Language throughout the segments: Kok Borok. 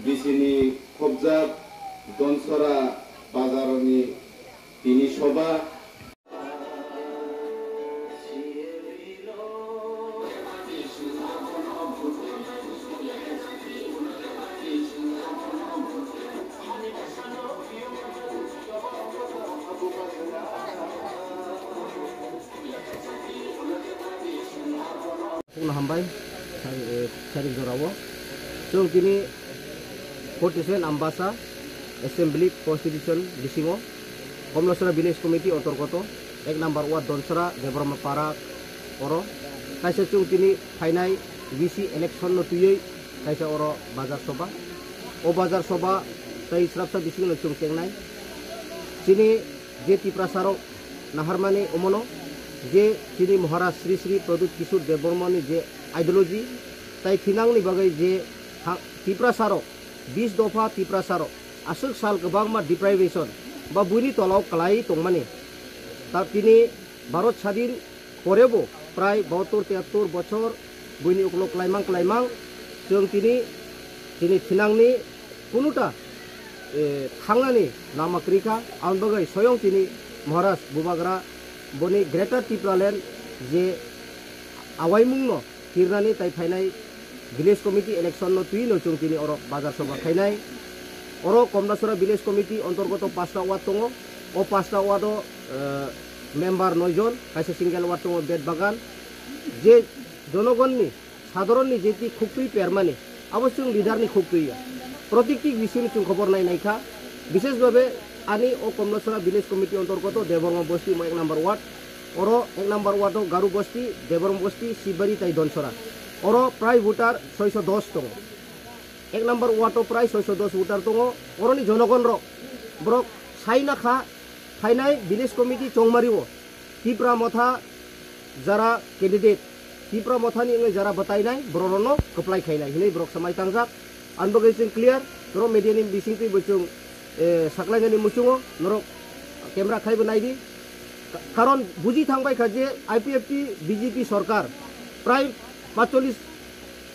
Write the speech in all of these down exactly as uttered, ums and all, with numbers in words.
Bisini khobjak Donsora bazarni tini soba. Khokno hambai, sari, eh, sari jorao. Chwng tini forty seven Ambasa Assembly Constitution bisingo Komlasora Village Committee ontorgoto ek number ward Donsora Debbarma Para oro kaisa chwng tini phainai V C election no twiwi kaisa oro bazar soba. O bazar soba tei srapsa bisingo chwng chengnai. Chini je Tiprasarok naharmani omono je chini Maharaj Sri Sri Pradyut Kishore Debbarmani je ideology tai thinangni bagwi je tha-, Tiprasarok, bis dopha Tiprasarok aswk sal kwbangma deprivation ba buini tolao kwlai tongmani. Ta tini Bharat sadin porebo prai bahattor tiyattor bochor buini uklok klaimang klaimang chwng tini, tini thinangni kunuta, eh, thangnani lama kwrwi kha. Aboni bagwi soyong tini Maharaj Bubagra boni Greater Tipraland je awaimungno tirnani tai phainai village committee election no twi no chwng tini oro bazar soba khainai. Oro Komlasora village committee ontorgoto pasta ward tongo. O pasta ward o, eh, member noi jon, kaisa single ward tongo Bet Bagan. Je jonogonni, sadharonni je ti khuktwi permani, abo chwng leader ni khuktwi ya. Protikti bisini chwng khobor nai nai kha. Bishesh babe ani o Komlasora village committee ontorgoto Debbarma bosti mo ek number ward. Oro ek number ward o Garu bosti, Debbarma bosti, Sibari tai Donsora. Oro prai voter soiso dos tongo. Ek number ward o prai soiso dos voter tongo. Oroni jonogon rok, borok sai na kha, phainai village committee Chongmari o Tipra Motha jara candidate, Tipra Mothani wngwi jara bwtainai, borok rokno kwplai khainai hinwi borok samai tangjak. Ang bagwi chwng clear, norok media ni bisingtwi bo chwng, eh, saklainani muchungo, norok camera khaibo naidi. Ka-, karon buji thangbai kha je I P F T B J P sorkar prai paanchchollish,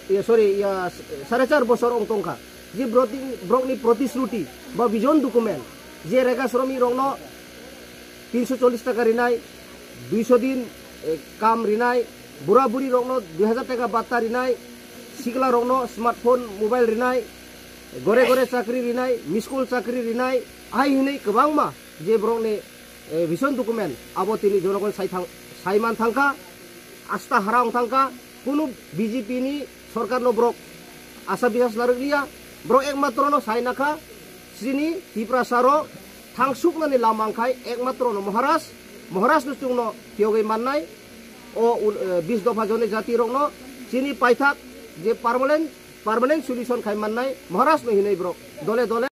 eh, sorry, ya, sare char bosor ong tongkha. Je broti-, borokni protisruti ba vision document, je rega sromik rokno tinso chollish taka rinai, duiso din, eh, kam rinai, bura buri rokno dui hajar taka batta rinai, sikla rokno smartphone mobile rinai, gore gore chakri rinai, miskol chakri rinai, hai hinwi kwbangma je borokni, eh, vision document abo tini jonogon sai thang-, sai man thangkha, asta hara ong thangkha, kunu B J P ni sorkar no borok asa bisas narwk liya, borok ekmatro no sai nakha, chini Tiprasa rok thangsuknani lama wngkhai ekmatro no Maharaj, Maharaj no chwngno phiyogwi mannai, o un-, eh, bis dopha joni jati rokno chini paithak je permanent, permanent solution khai mannai Maharaj no hinwi borok dole dole